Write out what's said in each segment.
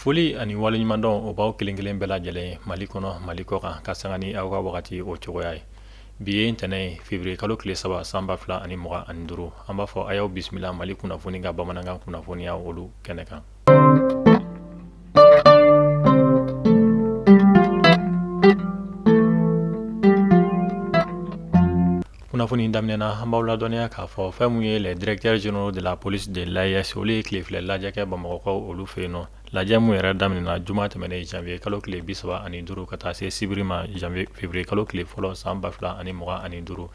Foli ani waleɲumandɔn o b'aw kelen kelen bɛɛ lajɛlen ye Mali kɔnɔ, Mali kɔ kan, ka sanga ni aw ka wagati o cogoya ye. Bi ye ntɛnɛn ye, février kalo tile 3 san 2025. An b'a fɔ a y'aw bisimila Mali kunnafoni ka bamanankan kunnafoniya olu kɛnɛ kan. Kunnafoni daminɛ na, an b'aw ladɔnniya k'a fɔ fɛn min ye les directeurs généraux de la police de l'AES olu ye tile fila lajɛ kɛ Bamakɔkaw olu fɛ yen nɔ. Lajɛ min yɛrɛ daminɛna juma tɛmɛnen janvier kalo tile 35 ka taa se sibiri ma janvier février kalo tile fɔlɔ san 2025.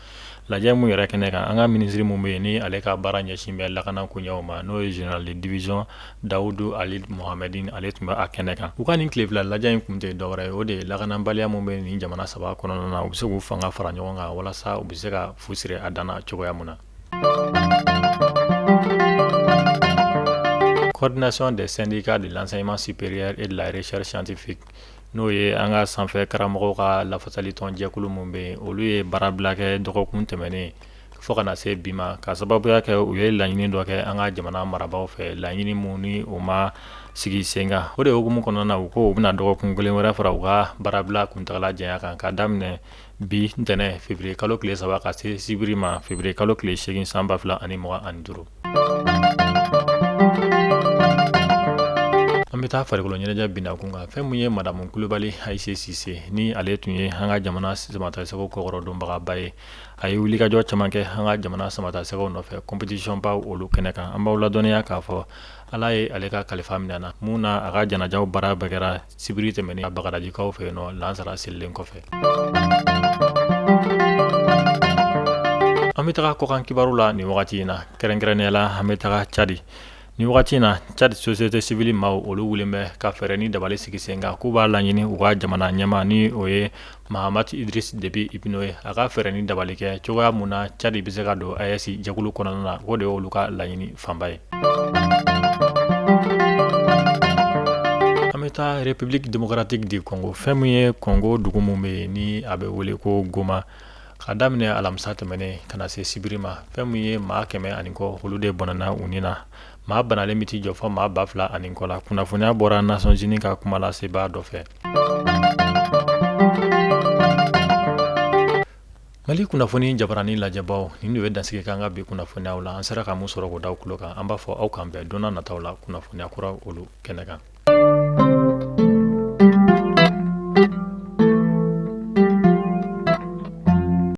Lajɛ min yɛrɛ kɛnɛ kan, an ka minisiri min bɛ yen ni ale ka baara ɲɛsin bɛ lakana koɲɛw ma, n'o ye général de division Dawudu Ali Mohamedine, ale tun bɛ a kɛnɛ kan. U ka nin tile fila lajɛ in kun tɛ dɔwɛrɛ ye, o de ye lakanabaliya min bɛ nin jamana saba kɔnɔna na, u bɛ se k'u fanga fara ɲɔgɔn kan walasa u bɛ se ka fu siri a dan na cogoya min na. Coordination des syndicats de l'enseignement supérieur et de la recherche scientifique, n'o ye an ka sanfɛ karamɔgɔw ka lafasalitɔn jɛkulu min bɛ yen, olu ye baarabila kɛ dɔgɔkun tɛmɛnen fo ka na se bi ma, ka sababuya kɛ u ye laɲini dɔ kɛ an ka jamana marabaaw fɛ, laɲini min ni o ma sigi sen kan. O de hukumu kɔnɔna na, u ko u bɛna dɔgɔkun kelen wɛrɛ fara u ka baarabila kuntagala janya kan, ka daminɛ bi ntɛnɛn février kalo tile 3 ka se sibiri ma février kalo tile 8 san 2025. An bɛ taa farikolo ɲɛnajɛ bindakun kan. Fɛn min ye madamu Kulubali Ayise Sise ni ale tun ye an ka jamana samatasɛgɛw kɔkɔrɔdonbagaba ye, a ye wulikajɔ caman kɛ an ka jamana samatasɛgɛw nɔfɛ compétition baw olu kɛnɛ kan. An b'aw ladɔnniya k'a fɔ Ala ye ale ka kalifa minɛ na mun na, a ka janajaw baara bɛɛ kɛra sibiri tɛmɛnen Bagadajikaw fɛ yen nɔ lansara selilen kɔfɛ. An bɛ taga kɔkan kibaru la nin wagati in na, kɛrɛnkɛrɛnnenya la an bɛ taga Cadi. Nin wagati in na, Cadi société civile maaw olu wulilen bɛ ka fɛɛrɛ ni dabali sigi sen kan, k'u b'a laɲini u ka jamana ɲɛmaa ni o ye Mahamat Idriss Déby Itno ye, a ka fɛɛrɛ ni dabali kɛ cogoya mun na Cadi bɛ se ka don AES jɛkulu kɔnɔna na. O de ye olu ka laɲini fanba ye. An bɛ taa République démocratique du Congo. Fɛn min ye Congo dugu min bɛ yen ni a bɛ wele ko Goma, ka daminɛ alamisa tɛmɛnen ka na se sibiri ma, fɛn min ye maa 100 ani kɔ, olu de bɔnɛna u ni na. Maa banalen bɛ t'i jɔ fɔ maa 2000 ani kɔ la. Kunnafoniya bɔra Nations Unies ka kumalasebaa dɔ fɛ. Mali kunnafoni jabaranin lajɛbaw, nin de bɛ dansigi k'an ka bi kunnafoniyaw la. An sera ka mun sɔrɔ k'o da aw tulo kan, an b'a fɔ aw k'an bɛn don nataw la kunnafoniya kura olu kɛnɛ kan.